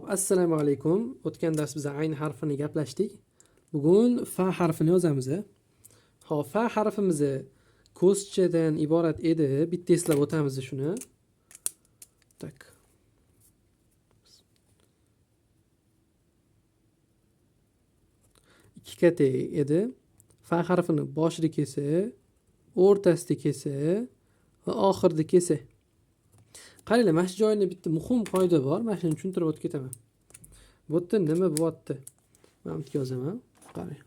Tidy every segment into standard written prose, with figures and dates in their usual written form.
Assalomu alaykum. O'tgan dars biz ayn harfini gaplashdik. Bugun fa harfini yozamiz. Xo'p, fa harfimiz ko'zchadan iborat edi. Bitta eslab o'tamiz shuni. Tak. Ikki kate edi. Fa harfini boshida kelsa, o'rtasida kelsa va oxirida kelsa. Qaranglar, mana shu joyda bitta muhim qoida bor. Mana shuni tushuntirib o'tib ketaman. Bu yerda nima bo'lyapti? Mana bu yerga yozaman. Qarang.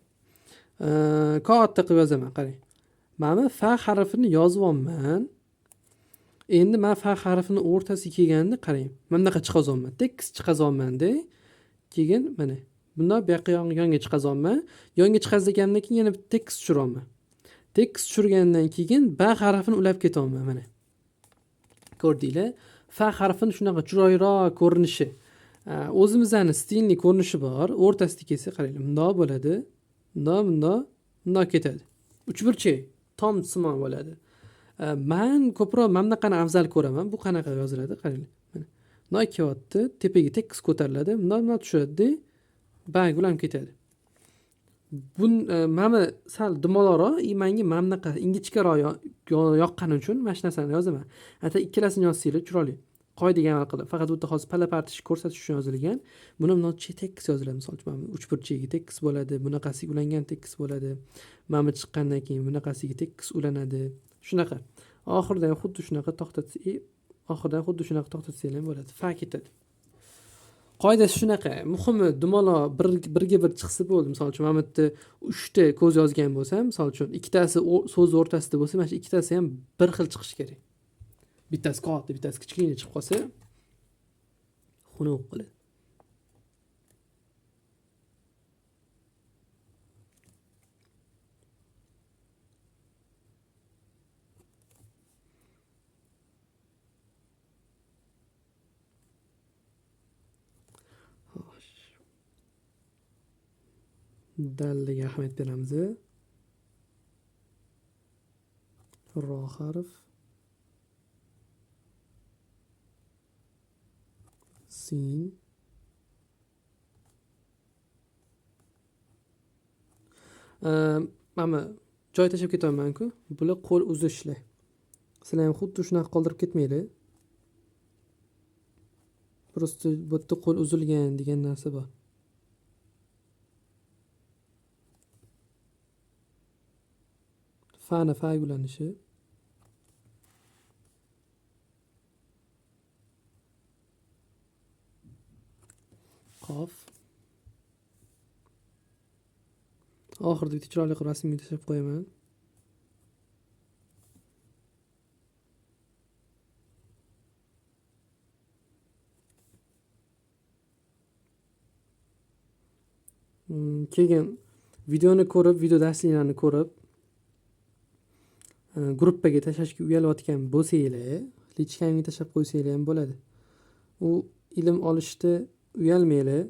Katta qilib yozaman, qarang. Mana fa harfini yozyapman. Endi men fa harfini o'rtasiga kelganda qarang, mana bunaqa chiqazyapman. Tekis chiqazyapman-da. Keyin mana bundan bu yoqqa yonga chiqazyapman. Yonga chiqazgandan keyin yana bitta tekis tushiryapman. Tekis tushirgandan keyin ba harfini ulab ketyapman mana. Ko'rdinglar? Fa harfini shunaqa chiroyliroq ko'rinishi. O'zimizning stilli ko'rinishi bor. O'rtasida kelsa qaranglar, bundoq bo'ladi. Bundoq, bundoq, bundoq ketadi. Uchburchak, tom simon bo'ladi. Men ko'proq mana bunaqani afzal ko'raman. Bu qanaqa yoziladi? Qaranglar. Mana. Bundoq kelyapti, tepaga tekis ko'tariladi, bundoq bundoq tushadi-da, bag ulanib ketadi. Bun mana sal dumaloqroq, menga mana bunaqa ingichkaroq yoqqani uchun mana shu narsani yozaman. Hatto ikkalasini yozsanglar chiroyli. Qoidaga amal qilib, faqat bu yerda hozir pala-partish ko'rsatish uchun yozilgan. Buni bundoq tekis yoziladi. Misol uchun, mana uchburchagiga tekis bo'ladi, bunaqasiga ulangan tekis bo'ladi. Mana bu chiqqandan keyin bunaqasiga tekis ulanadi. Shunaqa. Oxirida ham xuddi shunaqa to'xtatsa, oxirida ham xuddi shunaqa to'xtatsanglar ham bo'ladi. Fa ketadi. Qoidasi shunaqa. Muhimi dumaloq birga bir chiqsa bo'ldi. Misol uchun, mana bu yerda 3 ta ko'z yozgan bo'lsam, misol uchun, ikkitasi so'z o'rtasida bo'lsa, mana shu ikkitasi ham bir xil chiqishi kerak. Bittasi katta, bittasi kichkina chiqib qolsa, xunuk qiladi. Dalliga ahamiyat beramiz. Ro harf, sin, mana joy tashlab ketyapman-ku. Bular qo'l uzishlar. Sizlar ham xuddi shunaqa qoldirib ketmanglar. Prosta bu yerda qo'l uzilgan degan narsa bor. Fani fa ulanishi. Qof. Oxirida bitta chiroyli qilib rasmga tashlab qo'yaman. Keyin videoni ko'rib, video darsliklarni ko'rib, gruppaga tashlashga uyalayotgan bo'lsanglar, lichkamga tashlab qo'ysanglar ham bo'ladi. U ilm olishda uyalmanglar.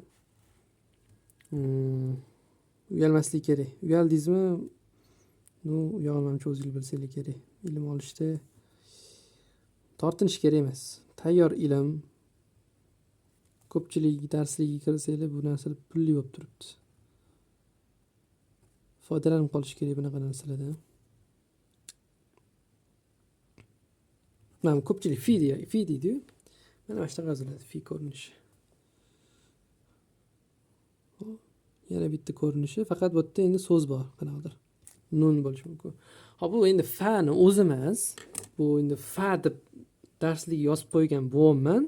Uyalmaslik kerak. Uyaldingizmi? Nu, uyog'ini manimcha o'zingiz bilsanglar kerak. Ilm olishda tortinish kerak emas. Tayyor ilm. Ko'pchilik darsligiga kirsanglar, bu narsalar pulli bo'lib turibdi. Foydalanib qolish kerak bunaqa narsalardan. Mana ko'pchilik fi deydi, fi deydi-yu. Mana mana shunaqa yoziladi fi ko'rinishi. Xo'p, yana bitta ko'rinishi, faqat bu yerda endi so'z bor, qanaqadir. Nun bo'lishi mumkin. Xo'p, bu endi fa ni o'zi emas. Bu endi fa deb darslikka yozib qo'ygan bo'mman.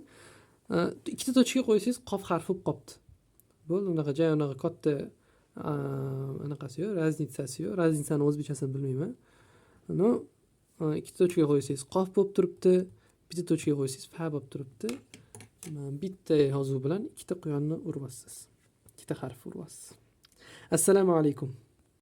Ikkita tochka qo'ysangiz qof harfi bo'lib qopti. Bo'ldi, unaqa joy, unaqa katta, anaqasi yo'q, raznitsasi yo'q. Raznitsani o'zbekchasini bilmayman. No, ikkita tochka qo'ysangiz qof bo'lib turibdi, bitta tochka qo'ysangiz fa bo'lib turibdi. Mana bitta yozuv bilan ikkita quyonni uryapsiz. Ikkita harf uryapsiz. Assalomu alaykum.